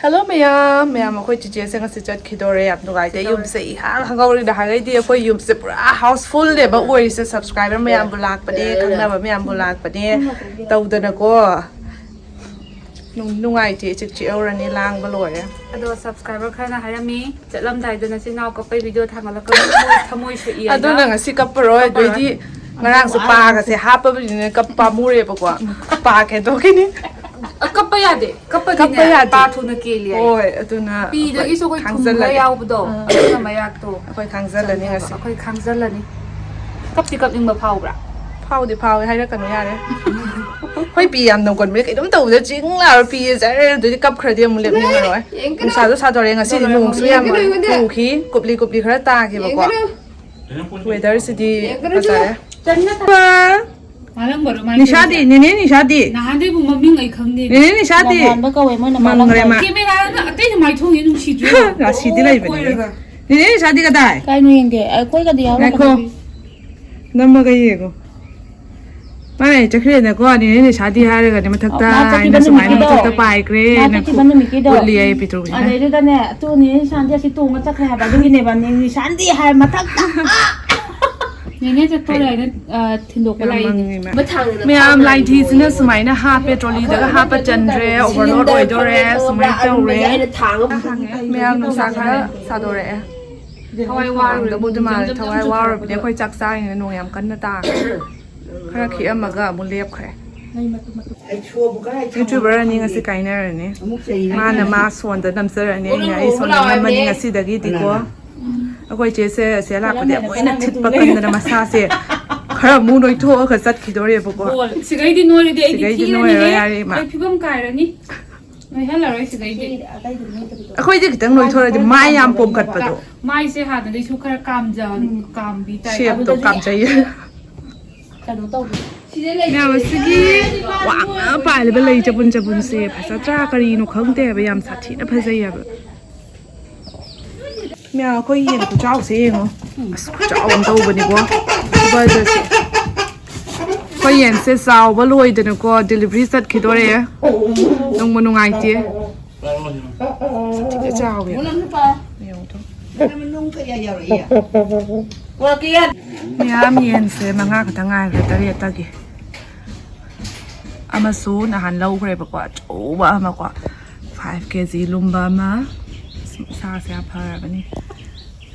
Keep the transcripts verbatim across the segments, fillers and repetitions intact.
Hello ꯃꯌꯥꯝ, ꯃꯌꯥꯝ, ꯑꯩꯈꯣꯏ ꯆꯤꯆꯦꯁꯦ ꯉꯁꯤ ꯆꯠꯈꯤꯗꯧꯔꯦ꯫ ꯌꯥꯝ ꯅꯨꯡꯉꯥꯏꯇꯦ꯫ ꯌꯨꯝꯁꯦ ꯏꯍꯥꯡ ꯍꯥꯡꯍꯧꯔꯤ꯫ ꯅꯍꯥꯟꯈꯩꯗꯤ ꯑꯩꯈꯣꯏ ꯌꯨꯝꯁꯦ ꯄꯨꯔꯥ ꯍꯥꯎꯁꯐꯨꯜꯅꯦꯕ ꯑꯣꯏꯔꯤꯁꯦ꯫ ꯁꯕꯁꯀ꯭ꯔꯥꯏꯕꯔ ꯃꯌꯥꯝꯕꯨ ꯂꯥꯛꯄꯅꯦ, ꯈꯪꯅꯕ ꯃꯌꯥꯝꯕꯨ ꯂꯥꯛꯄꯅꯦ ꯇꯧꯗꯅꯀꯣ꯫ ꯅꯨꯡ- ꯅꯨꯡꯉꯥꯏꯇꯦ꯫ ꯏꯆꯤꯛ ꯆꯤꯛꯍꯧꯔꯅꯤ꯫ ꯂꯥꯡꯕ ꯂꯣꯏꯔꯦ꯫ ꯑꯗꯣ ꯁꯕꯁꯀ꯭ꯔꯥꯏꯕꯔ ꯈꯔꯅ ꯍꯥꯏꯔꯝꯃꯤ, "ꯆꯠꯂꯝꯗꯥꯏꯗ ꯅꯆꯤꯟ ꯅꯅꯥꯎ ꯀꯞꯄꯩ ꯚꯤꯗꯤꯑꯣ ꯊꯥꯡꯒꯠꯂꯛꯀꯅꯨ, ꯊꯃꯣꯏ ꯁꯣꯛꯏ" ꯍꯥꯏꯅ꯫ ꯑꯗꯨꯅ ꯉꯁꯤ ꯀꯞꯄꯔꯣꯏ꯫ ꯀꯞꯄꯔꯣꯏ꯫ ꯑꯗꯨꯏꯗꯤ ꯉꯔꯥꯡꯁꯨ ꯄꯥꯒꯁꯦ ꯍꯥꯞꯄꯕꯅꯤꯅ ꯀꯞ ꯄꯥꯝꯃꯨꯔꯦꯕꯀꯣ꯫ ꯄꯥ ꯀꯦꯟꯊꯣꯛꯈꯤꯅꯤ꯫ ꯑ, ꯀꯞꯄ ꯌꯥꯗꯦ꯫ ꯀꯞꯄꯗꯤꯅꯦ, ꯀꯞꯄ ꯌꯥꯗꯦ꯫ ꯄꯥ ꯊꯨꯅ ꯀꯦꯜꯂꯤ ꯍꯥꯏ꯫ ꯍꯣꯏ, ꯑꯗꯨꯅ ꯄꯤꯗꯒꯤꯁꯨ ꯑꯩꯈꯣꯏ ꯊꯨꯝ ꯈꯔ ꯈꯥꯡꯖꯜꯂꯒꯦ꯫ ꯌꯥꯎꯕꯗꯣ, ꯑꯥ꯫ ꯑꯗꯨꯅ ꯃꯌꯥꯛꯇꯣ ꯑꯩꯈꯣꯏ ꯈꯥꯡꯖꯜꯂꯅꯤ ꯆꯪꯉꯦꯕ꯫ ꯉꯁꯤ꯫ ꯑꯩꯈꯣꯏ ꯈꯥꯡꯖꯜꯂꯅꯤ꯫ ꯀꯞꯇꯤ ꯀꯞꯅꯤꯡꯕ ꯐꯥꯎꯕ꯭ꯔꯥ? ꯐꯥꯎꯗꯤ ꯐꯥꯎꯋꯦ, ꯍꯥꯏꯔꯛꯀꯅꯨ ꯌꯥꯔꯦ꯫ ꯑꯩꯈꯣꯏ ꯄꯤ ꯌꯥꯝ ꯅꯧꯒꯟꯕꯅꯦ꯫ ꯀꯩꯅꯣꯝ ꯇꯧꯕꯗ ꯆꯤꯡ ꯂꯥꯎꯔ ꯄꯤꯌꯦ ꯖꯔ, ꯑꯗꯨꯗꯤ ꯀꯞꯈ꯭ꯔꯗꯤ ꯑꯃꯨꯛ ꯂꯦꯞꯅꯤꯡꯉꯔꯣꯏ꯫ ꯌꯦꯡꯒꯅꯨ꯫ ꯅꯨꯡꯁꯥꯁꯨ ꯁꯥꯗꯣꯔꯛꯑꯦ ꯉꯁꯤꯗꯤ꯫ ꯌꯦꯡꯒꯅꯨ꯫ ꯅꯣꯡꯁꯨ ꯌꯥꯝ ꯌꯦꯡꯒꯅꯨ, ꯌꯦꯡꯒꯅꯨ꯫ ꯆꯨꯈꯤ, ꯀꯨꯞꯂꯤ ꯀꯨꯞꯂꯤ ꯈꯔ ꯇꯥꯈꯤꯕꯀꯣ꯫ ꯌꯦꯡꯒꯅꯨ꯫ ꯋꯦꯗꯔꯁꯤꯗꯤ ꯌꯦꯡꯒꯅꯨ꯫ ꯐꯖꯔꯦ꯫ ꯆꯟꯅ ꯇ- ꯃꯥꯂꯪꯕꯔꯣ ꯃꯥꯏ ꯅꯤꯁꯥꯗꯤ, ꯇꯧꯔꯤꯁꯦ? ꯅꯦꯅꯦ ꯅꯤꯁꯥꯗꯤ꯫ ꯅꯍꯥꯟꯗꯩꯕꯨ ꯃꯃꯤꯡ ꯑꯩ ꯈꯪꯗꯦ꯫ ꯅꯦꯅꯦ ꯅꯤꯁꯥꯗꯤ꯫ ꯂꯝꯉꯥꯟꯕ ꯀꯧꯋꯦ ꯃꯣꯏꯅ ꯃꯪꯈ꯭ꯔꯦ ꯃꯥꯂꯪꯕ꯫ ꯃꯥ꯫ ꯀꯦꯃꯦꯔꯥꯅ ꯑꯇꯩꯅ ꯃꯥꯏꯊꯣꯡꯁꯦ ꯅꯨꯡꯁꯤꯗ꯭ꯔꯣ? ꯔꯥꯁꯤꯗꯤ ꯑꯣ, ꯂꯩꯕꯅꯦ꯫ ꯀꯣꯏꯔꯒ꯫ ꯅꯦꯅꯦ ꯅꯤꯁꯥꯗꯤ ꯀꯗꯥꯏ? ꯀꯥꯏꯅꯣ ꯌꯦꯡꯒꯦ? ꯑꯩꯈꯣꯏꯒꯗꯤ ꯉꯥꯏꯈꯣ꯫ ꯌꯥꯎꯔꯛꯀꯗꯕꯤ꯫ ꯅꯝꯃꯒ ꯌꯦꯡꯉꯣ꯫ ꯃꯥꯅ ꯆꯠꯈ꯭ꯔꯦꯅꯀꯣ, ꯅꯦꯅꯦ ꯅꯤꯁꯥꯗꯤ ꯍꯥꯏꯔꯒꯅꯦ ꯃꯊꯛꯇ ꯃꯥ ꯆꯠꯈꯤꯕ ꯍꯥꯏꯅ ꯁꯨꯃꯥꯏꯅ ꯅꯨꯃꯤꯠꯀꯤꯗꯣ꯫ ꯃꯊꯛꯇ ꯄꯥꯏꯈ꯭ꯔꯦ ꯃꯥ ꯅ ꯆꯠꯈꯤꯕ ꯅꯨꯃꯤꯠꯀꯤꯗꯣ꯫ ꯎꯠꯂꯤ ꯑꯩ ꯄꯤꯇ꯭ꯔꯨꯒꯤꯁꯤꯅ꯫ ꯑꯗꯩꯗꯨꯗꯅꯦ, ꯑꯗꯨ ꯅꯦꯅꯦ ꯅꯤꯁꯥꯟꯗꯤ ꯑꯁꯤ ꯇꯣꯡꯉ ꯆꯠꯈ꯭ꯔꯦ ꯍꯥꯏꯕ, ꯑꯗꯨꯒꯤꯅꯦꯕ ꯅꯦꯅꯦ ꯅꯤꯁꯥꯟꯗꯤ ꯍꯥꯏ ꯃꯊꯛꯇ꯫ ꯅꯦꯅꯦ ꯆꯠꯇꯣꯔꯦ ꯍꯥꯏꯅ, ꯑ, ꯊꯤꯟꯗꯣꯛꯄ ꯌꯥꯝ ꯂꯥꯛꯏꯅꯦ꯫ ꯃꯪꯉꯤ ꯃꯥ꯫ ꯃꯌꯥꯝ ꯂꯥꯏꯙꯤꯁꯤꯅ ꯁꯨꯃꯥꯏꯅ ꯍꯥꯞꯄꯦ, ꯇ꯭ꯔꯣꯂꯤꯗꯒ ꯍꯥꯞꯄ ꯆꯟꯗ꯭ꯔꯦ, ꯑꯣꯚꯔꯂꯣꯗ ꯑꯣꯏꯗꯣꯔꯦ, ꯁꯨꯃꯥꯏꯅ ꯇꯧꯔꯦ꯫ ꯃꯌꯥꯝ ꯅꯨꯡꯁꯥ ꯈꯔ ꯁꯥꯗꯣꯔꯛꯑꯦ꯫ ꯊꯋꯥꯏ ꯋꯥꯔꯨꯔꯦ꯫ ꯍꯥꯡꯗꯕꯨꯗꯤ ꯃꯥꯜꯂꯦ, ꯖꯝ ꯖꯝ ꯊꯋꯥꯏ ꯋꯥꯔꯨꯕꯅꯦ꯫ ꯆꯨꯔꯛꯄꯗꯣ꯫ ꯑꯩꯈꯣꯏ ꯆꯥꯛ ꯆꯥꯔꯤꯉꯩꯗ ꯅꯣꯡ ꯌꯥꯝ ꯀꯟꯅ ꯇꯥꯈ꯭ꯔꯦ꯫ ꯈꯔ ꯈꯤꯛꯑꯝꯃꯒ ꯑꯃꯨꯛ ꯂꯦꯞꯈ꯭ꯔꯦ꯫ ꯌꯨꯇ꯭ꯌꯨꯕꯔ ꯑꯅꯤ ꯉꯁꯤ ꯀꯥꯏꯅꯔꯅꯤ꯫ ꯃꯥꯅ ꯃꯥ ꯁꯣꯟꯗ ꯅꯝꯖꯔꯅꯤ, ꯑꯩꯅ ꯑꯩ ꯁꯣꯟꯗ ꯅꯝꯃꯅꯤ ꯉꯁꯤꯗꯒꯤꯗꯤꯀꯣ꯫ ꯑꯩꯈꯣꯏ ꯆꯦꯁꯦ ꯑꯁꯤꯗ ꯂꯥꯛꯄꯗꯤ ꯑꯃꯨꯛ ꯍꯦꯟꯅ ꯊꯤꯠꯄ ꯀꯟꯗꯅ ꯃꯁꯥꯁꯦ ꯈꯔ ꯑꯃꯨꯛ ꯅꯣꯏꯊꯣꯛꯑꯒ ꯆꯠꯈꯤꯗꯣꯔꯦꯕꯀꯣ꯫ ꯕꯣꯜ, ꯁꯤꯒꯩꯗꯤ ꯅꯣꯏꯔꯗꯤ ꯑꯩꯗꯤ ꯁꯤꯒꯩꯗꯤ ꯊꯤꯔꯅꯤꯍꯦ꯫ ꯅꯣꯏꯔꯔꯣꯏ ꯌꯥꯔꯦ ꯏꯃꯥ꯫ ꯑꯩ ꯐꯤꯕꯝ ꯀꯥꯏꯔꯅꯤ꯫ ꯅꯣꯏꯍꯜꯂꯔꯣꯏ ꯁꯤꯗꯩꯗꯤ꯫ ꯑꯩꯈꯣꯏꯗꯤ ꯈꯤꯇꯪ ꯅꯣꯏꯊꯣꯔꯗꯤ ꯃꯥꯏ ꯌꯥꯝ ꯄꯣꯝꯈꯠꯄꯗꯣ꯫ ꯃꯥꯏꯁꯦ ꯍꯥꯟꯅꯗꯩꯁꯨ ꯈꯔ ꯀꯥꯝꯖ-, ꯎꯝ꯫ ꯀꯥꯝꯕꯤ ꯇꯥꯏ꯫ ꯁꯦꯞꯇꯣ ꯑꯗꯨꯗꯗꯤ ꯀꯥꯝꯖꯩꯌꯦ꯫ ꯀꯩꯅꯣ ꯇꯧꯕ꯫ ꯃꯌꯥꯝ ꯑꯁꯤꯒꯤ ꯋꯥꯡꯅ ꯄꯥꯜꯂꯤꯕ ꯂꯩ ꯆꯕꯨꯟ ꯆꯕꯨꯟꯁꯦ ꯐꯖꯗ꯭ꯔꯥ? ꯀꯔꯤꯅꯣ ꯈꯪꯗꯦ ꯍꯥꯏꯕ, ꯌꯥꯝ ꯁꯥꯊꯤꯅ ꯐꯖꯩ ꯍꯥꯏꯕ꯫ ꯃꯌꯥꯝ ꯑꯩꯈꯣꯏ ꯌꯦꯟ ꯈꯨꯆꯥꯎꯁꯦ ꯌꯦꯡꯉꯣ꯫ ꯑꯁ, ꯈꯨꯆꯥꯎ ꯑꯃ ꯇꯧꯕꯅꯤꯀꯣ꯫ ꯈꯨꯐꯖꯁꯦ꯫ ꯑꯩꯈꯣꯏ ꯌꯦꯟꯁꯦ ꯆꯥꯎꯕ ꯂꯣꯏꯗꯅꯀꯣ, ꯗꯦꯂꯤꯚꯔꯤ ꯆꯠꯈꯤꯗꯣꯔꯦ꯫ ꯅꯨꯡꯕꯨ ꯅꯨꯡꯉꯥꯏꯇꯦ꯫ ꯆꯥꯎꯋꯦ꯫ ꯃꯌꯥꯝ ꯌꯦꯟꯁꯦ ꯃꯉꯥ ꯈꯛꯇ ꯉꯥꯏꯈ꯭ꯔꯦ ꯇꯔꯦꯠꯇꯒꯤ꯫ ꯑꯃꯁꯨ ꯅꯍꯥꯟ ꯂꯧꯈ꯭ꯔꯦꯕꯀꯣ, ꯑꯆꯧꯕ ꯑꯃꯀꯣ, ꯐꯥꯏꯚ ꯀꯦ ꯖꯤ ꯂꯨꯝꯕ ꯑꯃ꯫ ꯁꯥꯁꯦ ꯌꯥꯝ ꯐꯔꯕꯅꯤ꯫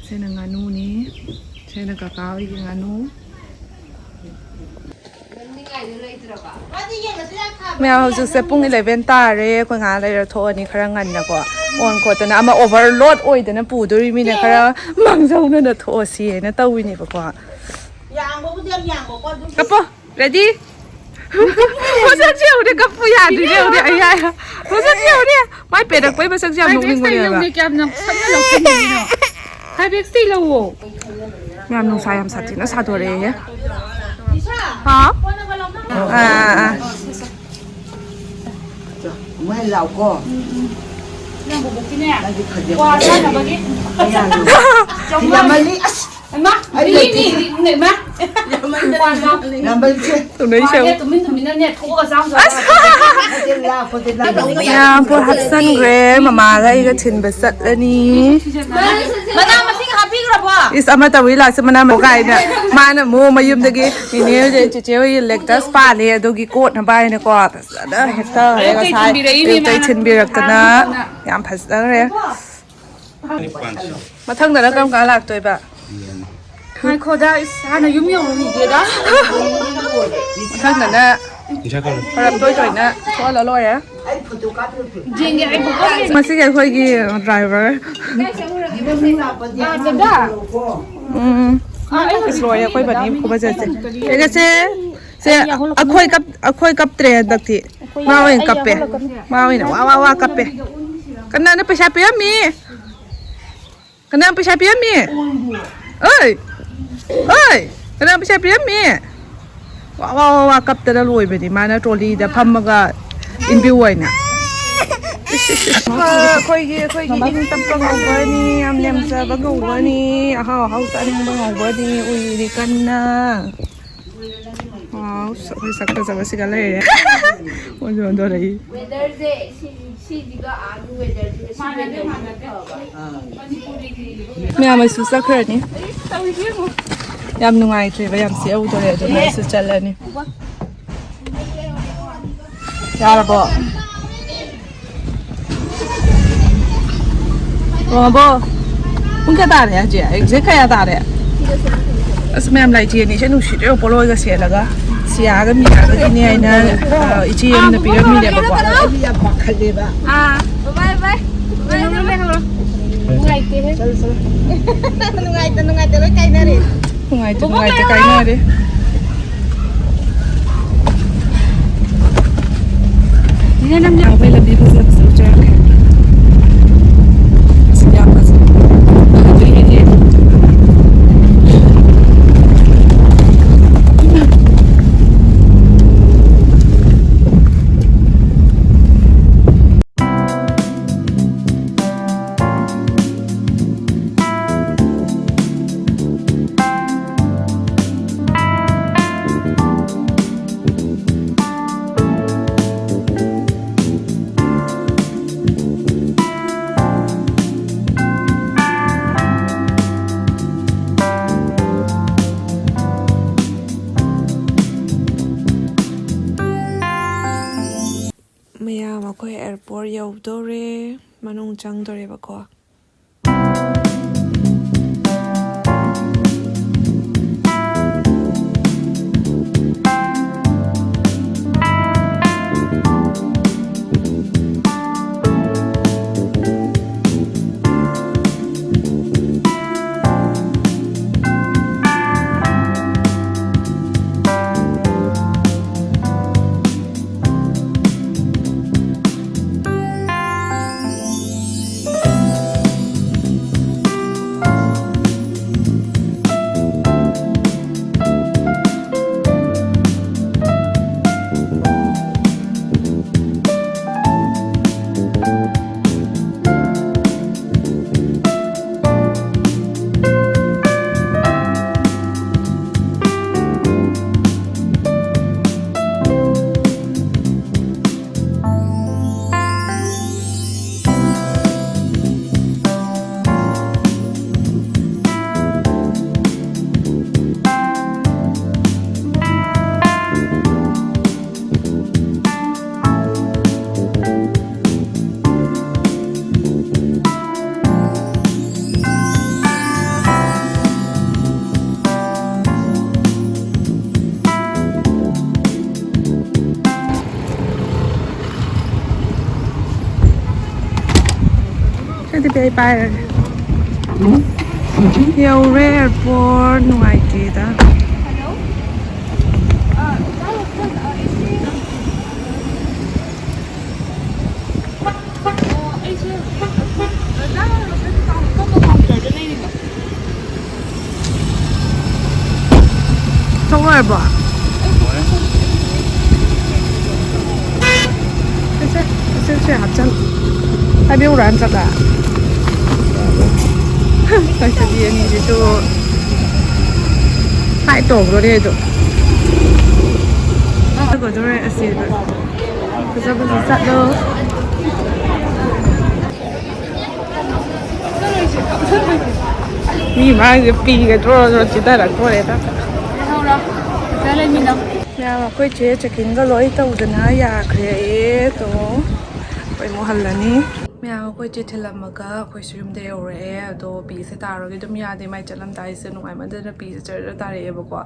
ꯁꯤꯅ ꯉꯥꯅꯨꯅꯤ꯫ ꯁꯤꯅ ꯀꯀꯥ ꯍꯣꯏꯒꯤ ꯉꯥꯅꯨ꯫ ꯃꯌꯥꯝ, ꯍꯧꯖꯤꯛꯁꯦ ꯄꯨꯡ ꯏꯂꯦꯚꯦꯟ ꯇꯥꯔꯦ꯫ ꯑꯩꯈꯣꯏ ꯉꯥꯏꯍꯥꯛ ꯂꯩꯔ ꯊꯣꯛꯑꯅꯤ, ꯈꯔ ꯉꯟꯅꯀꯣ꯫ ꯑꯣꯟ ꯈꯣꯠꯇꯅ ꯑꯃ ꯑꯣꯚꯔꯂꯣꯗ ꯑꯣꯏꯗꯅ ꯄꯨꯗꯣꯔꯤꯃꯤꯅ ꯈꯔ ꯃꯥꯡꯖꯧꯅꯅ ꯊꯣꯛꯑꯁꯤꯅ ꯇꯧꯋꯤꯅꯦꯕꯀꯣ꯫ ꯌꯥꯡꯕꯕꯨꯗꯤ ꯌꯥꯝ ꯌꯥꯡꯕꯀꯣ, ꯑꯗꯨꯝ ꯀꯞꯄꯣ꯫ ꯔꯦꯗꯤ? ꯃꯁꯛꯁꯦ ꯌꯦꯡꯉꯨꯅꯦ, ꯀꯞꯄꯨ ꯌꯥꯗ꯭ꯔꯤꯅꯦ, ꯌꯦꯡꯉꯨꯅꯦ, ꯑꯩ ꯌꯥ-, ꯃꯁꯛꯁꯦ ꯌꯦꯡꯉꯨꯅꯦ, ꯃꯥꯏ ꯄꯦꯔꯛꯄꯩ ꯃꯁꯛꯁꯦ ꯌꯥꯝ ꯅꯣꯛꯅꯤꯡꯕꯅꯦꯕ꯫ ꯌꯦꯡꯉꯨꯅꯦ, ꯀꯌꯥꯝ ꯅꯛꯁꯟꯅ ꯂꯧꯁꯤꯟꯕꯤꯔꯤꯅꯣ? ꯍꯥꯏꯕꯦꯛꯁꯇꯩ ꯂꯧꯋꯣ꯫ ꯌꯥꯝ ꯅꯨꯡꯁꯥ ꯌꯥꯝ ꯁꯥꯊꯤꯅ ꯁꯥꯗꯣꯔꯛꯑꯦꯍꯦ꯫ ꯍꯥꯎ? ꯑꯥ, ꯑꯥ, ꯑꯥ꯫ ꯑꯃꯨꯛ ꯍꯦꯟ ꯂꯥꯎꯀꯣ꯫ ꯅꯪ ꯕꯨꯕꯣꯛꯀꯤꯅꯦ꯫ ꯅꯪꯗꯤ ꯐꯖꯕ꯫ ꯀ꯭ꯋꯥ ꯆꯥꯅꯕꯒꯤ꯫ ꯌꯥꯝꯃꯜꯂꯤ꯫ ꯑꯁ! ꯍꯩꯃꯥ! ꯑꯩ ꯃꯤ, ꯂꯩꯇꯦ꯫ ꯃꯤ, ꯃꯤ, ꯍꯩꯃꯥ! ꯌꯥꯝꯃꯜꯂꯤ꯫ ꯇꯧꯅꯩꯁꯦ ꯌꯦꯡꯉꯨ꯫ ꯇꯨꯃꯤꯟ ꯇꯨꯃꯤꯟꯅꯅꯦ, ꯊꯣꯛꯑꯒ ꯆꯥꯝ ꯆꯥꯝ ꯆꯥ꯫ ꯌꯥꯝ ꯄꯣꯠ ꯍꯥꯞꯆꯟꯈ꯭ꯔꯦ꯫ ꯃꯃꯥꯒ ꯑꯩꯒ ꯊꯤꯟꯕ ꯆꯠꯂꯅꯤ꯫ ꯃꯅꯥ ꯃꯁꯤꯡ ꯍꯥꯞꯄꯤꯈ꯭ꯔꯕꯣ? ꯏꯁ, ꯑꯃ ꯇꯧꯏ ꯂꯥꯛꯁꯦ ꯃꯅꯥ ꯃꯁꯤꯡ ꯀꯥꯏꯅ꯫ ꯃꯥꯅ ꯑꯃꯨꯛ ꯃꯌꯨꯝꯗꯒꯤ ꯅꯦꯅꯦ ꯍꯣꯏ, ꯆꯦꯆꯦ ꯍꯣꯏ ꯂꯦꯛꯇꯁ ꯄꯥꯜꯂꯦ, ꯑꯗꯨꯒꯤ ꯀꯣꯠꯅꯕ ꯍꯥꯏꯅꯀꯣ꯫ ꯐꯖꯅ ꯍꯦꯛꯇ ꯑꯌꯨꯛꯇꯩ ꯉꯁꯥꯏ ꯊꯤꯟꯕꯤꯔꯛꯏꯅꯦ ꯑꯌꯨꯛꯇꯩ ꯃꯥꯅ꯫ ꯊꯤꯟꯕꯤꯔꯛꯇꯅ꯫ ꯍꯥꯡꯉꯨ ꯍꯥꯡꯉꯨ꯫ ꯌꯥꯝ ꯐꯖꯈ꯭ꯔꯦ꯫ ꯃꯊꯪꯗꯅ ꯀꯔꯝ ꯀꯥꯟ ꯂꯥꯛꯇꯣꯏꯕ? ꯉꯥꯏꯈꯣꯗ, ꯏꯁ, ꯍꯥꯟꯅ ꯌꯨꯝ ꯌꯧꯔꯨꯈꯤꯒꯦꯗ꯫ ꯃꯊꯪꯗꯅ ꯄꯔꯞ ꯇꯣꯏ ꯇꯣꯏꯅ ꯊꯣꯛꯍꯜꯂ ꯂꯣꯏꯔꯦ꯫ ꯌꯦꯡꯒꯦ, ꯑꯩ ꯃꯁꯤꯒꯤ ꯑꯩꯈꯣꯏꯒꯤ ꯗ꯭ꯔꯥꯏꯚꯔ꯫ ꯑꯥ, ꯗꯗꯥ꯫ ꯎꯝ꯫ ꯑꯥ, ꯑꯩ ꯏꯁ, ꯂꯣꯏꯔꯦ, ꯑꯩꯈꯣꯏ ꯕꯅꯤ ꯐꯨꯕ ꯆꯠꯁꯦ꯫ ꯌꯦꯡꯉꯁꯦ꯫ ꯁꯦ, ꯑꯩ ꯌꯥꯍꯧꯔꯛꯀꯅꯤ꯫ ꯑꯩꯈꯣꯏ ꯀꯞ-, ꯑꯩꯈꯣꯏ ꯀꯞꯇ꯭ꯔꯦ ꯍꯟꯗꯛꯇꯤ꯫ ꯑꯩꯈꯣꯏ ꯃꯥ ꯑꯣꯏꯅ ꯑꯩ ꯀꯞꯄꯦ꯫ ꯌꯥꯍꯧꯔꯛꯀꯅꯤ꯫ ꯃꯥ ꯑꯣꯏꯅ ꯋꯥ ꯋꯥ ꯋꯥ ꯀꯞꯄꯦ꯫ ꯀꯅꯥꯅ ꯄꯩꯁꯥ ꯄꯤꯔꯝꯃꯤ? ꯀꯅꯥꯅ ꯄꯩꯁꯥ ꯄꯤꯔꯝꯃꯤ? ꯑꯣꯏ! ꯑꯣꯏ! ꯀꯅꯥꯅ ꯄꯩꯁꯥ ꯄꯤꯔꯝꯃꯤ? ꯋꯥ ꯋꯥ ꯋꯥ ꯋꯥ ꯀꯞꯇꯅ ꯂꯣꯏꯕꯅꯤ꯫ ꯃꯥꯅ ꯇ꯭ꯔꯣꯂꯤꯗ ꯐꯝꯃꯒ ꯏꯟꯕꯤꯌꯨ ꯍꯥꯏꯅ꯫ ꯑꯩꯈꯣꯏꯒꯤ, ꯑꯩꯈꯣꯏꯒꯤ ꯏꯪ ꯇꯞꯄ ꯉꯧꯕꯅꯤ, ꯌꯥꯝ ꯂꯦꯝꯖꯕ ꯉꯧꯕꯅꯤ, ꯑꯍꯥꯎ ꯑꯍꯥꯎ ꯆꯥꯅꯤꯡꯕ ꯉꯧꯕꯅꯤ, ꯎꯏꯔꯤ ꯀꯟꯅ꯫ ꯋꯥꯎ, ꯑꯩꯈꯣꯏ ꯁꯛ ꯐꯖꯕꯁꯤꯒ ꯂꯩꯔꯦ꯫ ꯑꯣꯟꯁꯨ ꯑꯣꯟꯊꯣꯔꯛꯏ꯫ ꯋꯦꯗꯔꯁꯦ ꯁꯤ-, ꯃꯌꯥꯝ ꯑꯩꯁꯨ ꯆꯠꯈ꯭ꯔꯅꯤ꯫ ꯌꯥꯝ ꯅꯨꯡꯉꯥꯏꯇ꯭ꯔꯦꯕ, ꯌꯥꯝ ꯁꯤꯍꯧꯗꯣꯔꯦ, ꯑꯗꯨꯅ ꯑꯩꯁꯨ ꯆꯠꯂꯅꯤ꯫ ꯌꯥꯔꯕꯣ? ꯂꯣꯡꯉꯕꯣ? ꯄꯨꯡ ꯀꯌꯥ ꯇꯥꯔꯦ ꯍꯧꯖꯤꯛ? ꯑꯦꯛꯖꯦꯛ ꯀꯌꯥ ꯇꯥꯔꯦ? ꯑꯁ, ꯃꯌꯥꯝ, ꯂꯥꯏꯆꯦ ꯑꯅꯤꯁꯦ ꯅꯨꯡꯁꯤꯗ꯭ꯔꯦ, ꯄꯣꯠꯂꯣꯏꯒ ꯁꯦꯠꯂꯒ꯫ ꯁꯤꯌꯥꯒ ꯃꯤꯌꯥꯒꯒꯤꯅꯦ ꯍꯥꯏꯅ, ꯑ, ꯏꯆꯦ ꯑꯃꯅ ꯄꯤꯔꯝꯃꯤꯅꯦꯕꯀꯣ꯫ ꯑꯩꯗꯤ ꯌꯥꯝ ꯄꯥꯈꯠꯂꯦꯕ꯫ ꯑꯥ, ꯕꯥꯏ ꯕꯥꯏ꯫ ꯅꯨꯡꯉꯥꯏꯇꯦꯍꯦ꯫ ꯅꯨꯡꯉꯥꯏꯇ ꯅꯨꯡꯉꯥꯏꯇ ꯂꯣꯏ ꯀꯥꯏꯅꯔꯦ꯫ ꯅꯨꯡꯉꯥꯏꯇ ꯅꯨꯡꯉꯥꯏꯇ ꯀꯥꯏꯅꯔꯦ꯫ ꯅꯦꯅꯦ, ꯅꯪ ꯂꯥꯛꯄꯩ ꯂꯝꯕꯤ ꯐꯖꯕꯁꯦ ꯆꯠꯂꯛꯀꯦ꯫ ꯑꯁ, ꯌꯥꯝ ꯐꯖꯩ꯫ ꯃꯌꯥꯝ, ꯑꯩꯈꯣꯏ ꯑꯦꯌꯥꯔꯄꯣꯔꯠ ꯌꯧꯗꯧꯔꯦ, ꯃꯅꯨꯡ ꯆꯪꯗꯣꯔꯦꯕꯀꯣ꯫ ꯑꯗꯨꯗꯤ ꯑꯩ ꯄꯥꯏꯔꯒꯦ꯫ ꯌꯧꯔꯦ ꯑꯦꯌꯥꯔꯄꯣꯔꯠ꯫ ꯅꯨꯡꯉꯥꯏꯇꯦꯗ꯫ ꯊꯣꯛꯂꯣꯏꯔꯕꯣ? ꯑꯩꯁꯦ, ꯑꯩꯁꯦ ꯁꯤ ꯍꯥꯞꯆꯜ-, ꯍꯥꯏꯕꯤꯌꯨꯔꯥ ꯅꯠꯇ꯭ꯔꯒ? ꯂꯩꯁꯥꯕꯤ ꯑꯅꯤꯁꯤꯁꯨ ꯐꯥꯏꯠ ꯇꯧꯈ꯭ꯔꯣꯅꯦ ꯑꯗꯣ꯫ ꯆꯠꯀꯗꯧꯔꯦ ꯑꯁꯤꯗ꯫ ꯐꯖ ꯐꯖ ꯆꯠꯂꯣ꯫ ꯃꯤ ꯃꯥꯡꯁꯦ ꯄꯤꯒ ꯖꯣꯔꯣ ꯖꯣꯔꯣ ꯆꯤꯊꯔꯛꯇꯣꯔꯦꯗ꯫ ꯃꯌꯥꯝ ꯑꯩꯈꯣꯏ ꯆꯦ ꯆꯦꯛꯀꯤꯡꯒ ꯂꯣꯏ ꯇꯧꯗꯅ ꯌꯥꯈ꯭ꯔꯦ꯫ ꯑꯦ ꯇꯣ ꯑꯩꯈꯣꯏ ꯑꯃꯨꯛ ꯍꯜꯂꯅꯤ꯫ ꯃꯌꯥꯝ ꯑꯩꯈꯣꯏ ꯆꯦ ꯊꯤꯜꯂꯝꯃꯒ ꯑꯩꯈꯣꯏꯁꯨ ꯌꯨꯝꯗ ꯌꯧꯔꯛꯑꯦ꯫ ꯑꯗꯣ ꯄꯤꯁꯦ ꯇꯥꯔꯒ ꯑꯗꯨꯝ ꯌꯥꯗꯦ, ꯃꯥꯏ ꯆꯠꯂꯝꯗꯥꯏꯁꯦ ꯅꯨꯡꯉꯥꯏꯃꯟꯗꯗꯅ ꯄꯤꯁꯦ ꯆꯔ ꯆꯔ ꯇꯥꯔꯛꯑꯦꯕꯀꯣ꯫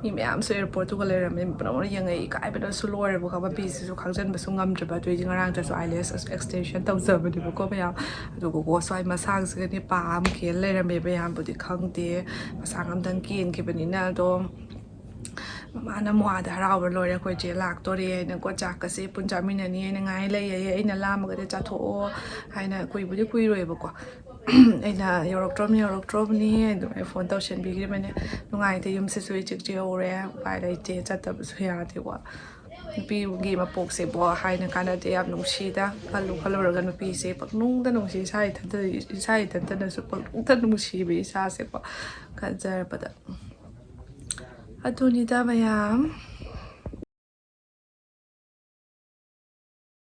ꯃꯤ ꯃꯌꯥꯝꯁꯨ ꯑꯦꯌꯥꯔꯄꯣꯔꯠꯇꯨꯒ ꯂꯩꯔꯝꯃꯦ, ꯄꯨꯝꯅꯃꯛꯅ ꯌꯦꯡꯉꯛꯏ, ꯏꯀꯥꯏꯕꯅꯁꯨ ꯂꯣꯏꯔꯦꯕ ꯈꯪꯕ꯭ꯔꯥ꯫ ꯄꯤꯁꯤꯁꯨ ꯈꯥꯡꯖꯟꯕꯁꯨ ꯉꯝꯗ꯭ꯔꯕ꯫ ꯑꯗꯨꯏꯗꯤ ꯉꯔꯥꯡꯗꯁꯨ ꯑꯥꯏꯂꯦꯁ ꯑꯦꯛꯁꯇꯦꯟꯁꯟ ꯇꯧꯖꯕꯅꯦꯕꯀꯣ ꯃꯌꯥꯝ꯫ ꯑꯗꯨꯒꯀꯣ ꯁ꯭ꯋꯥꯏ ꯃꯁꯥꯡꯁꯤꯒꯅꯦ ꯄꯥ ꯑꯃ ꯀꯦꯜ ꯂꯩꯔꯝꯃꯦꯕ꯫ ꯃꯌꯥꯝꯕꯨꯗꯤ ꯈꯪꯗꯦ, ꯃꯁꯥꯡ ꯑꯝꯇꯪ ꯀꯦꯟꯈꯤꯕꯅꯤꯅ꯫ ꯑꯗꯣ ꯃꯃꯥꯅ ꯃꯋꯥꯗ ꯍꯔꯥꯎꯕ ꯂꯣꯏꯔꯦ, ꯑꯩꯈꯣꯏ ꯆꯦ ꯂꯥꯛꯇꯣꯔꯦ ꯍꯥꯏꯅꯀꯣ꯫ ꯆꯥꯛꯀꯁꯦ ꯄꯨꯟ ꯆꯥꯃꯤꯟꯅꯅꯤ ꯍꯥꯏꯅ ꯉꯥꯏ ꯂꯩꯌꯦ꯫ ꯑꯩꯅ ꯂꯥꯝꯃꯒꯗꯤ ꯆꯥꯊꯣꯛꯑꯣ ꯍꯥꯏꯅ꯫ ꯀꯨꯏꯕꯨꯗꯤ ꯀꯨꯏꯔꯣꯏꯕꯀꯣ꯫ ꯑꯩꯅ ꯌꯧꯔꯛꯇ꯭ꯔꯣꯕꯅꯤ, ꯌꯧꯔꯛꯇ꯭ꯔꯣꯕꯅꯤ ꯑꯗꯨꯃꯥꯏꯅ ꯐꯣꯟ ꯇꯧꯁꯟꯕꯤꯈꯤꯕꯅꯦ꯫ ꯅꯨꯡꯉꯥꯏꯇꯦ, ꯌꯨꯝꯁꯤꯁꯨ ꯏꯆꯤꯛ ꯆꯤꯛꯍꯧꯔꯦ꯫ ꯎꯄꯥꯏ ꯂꯩꯇꯦ, ꯆꯠꯇꯕꯁꯨ ꯌꯥꯗꯦꯀꯣ꯫ ꯅꯨꯄꯤꯒꯤ ꯃꯄꯣꯛꯁꯤꯕꯣ ꯍꯥꯏꯅ ꯀꯥꯟꯅꯗꯦ꯫ ꯌꯥꯝ ꯅꯨꯡꯁꯤꯗ, ꯈꯜꯂꯨ ꯈꯜꯂꯨꯔꯒ ꯅꯨꯄꯤꯁꯦ ꯄꯪꯅꯨꯡꯗ ꯅꯨꯡꯁꯤ꯫ ꯏꯁꯥ ꯏꯊꯟꯇ, ꯏꯁꯥ ꯏꯊꯟꯇꯅꯁꯨ ꯄꯪꯅꯨꯡꯗ ꯅꯨꯡꯁꯤꯕ ꯏꯁꯥꯁꯦꯀꯣ꯫ ꯈꯟꯖꯔꯕꯗ ꯑꯗꯨꯅꯤꯗ ꯃꯌꯥꯝ꯫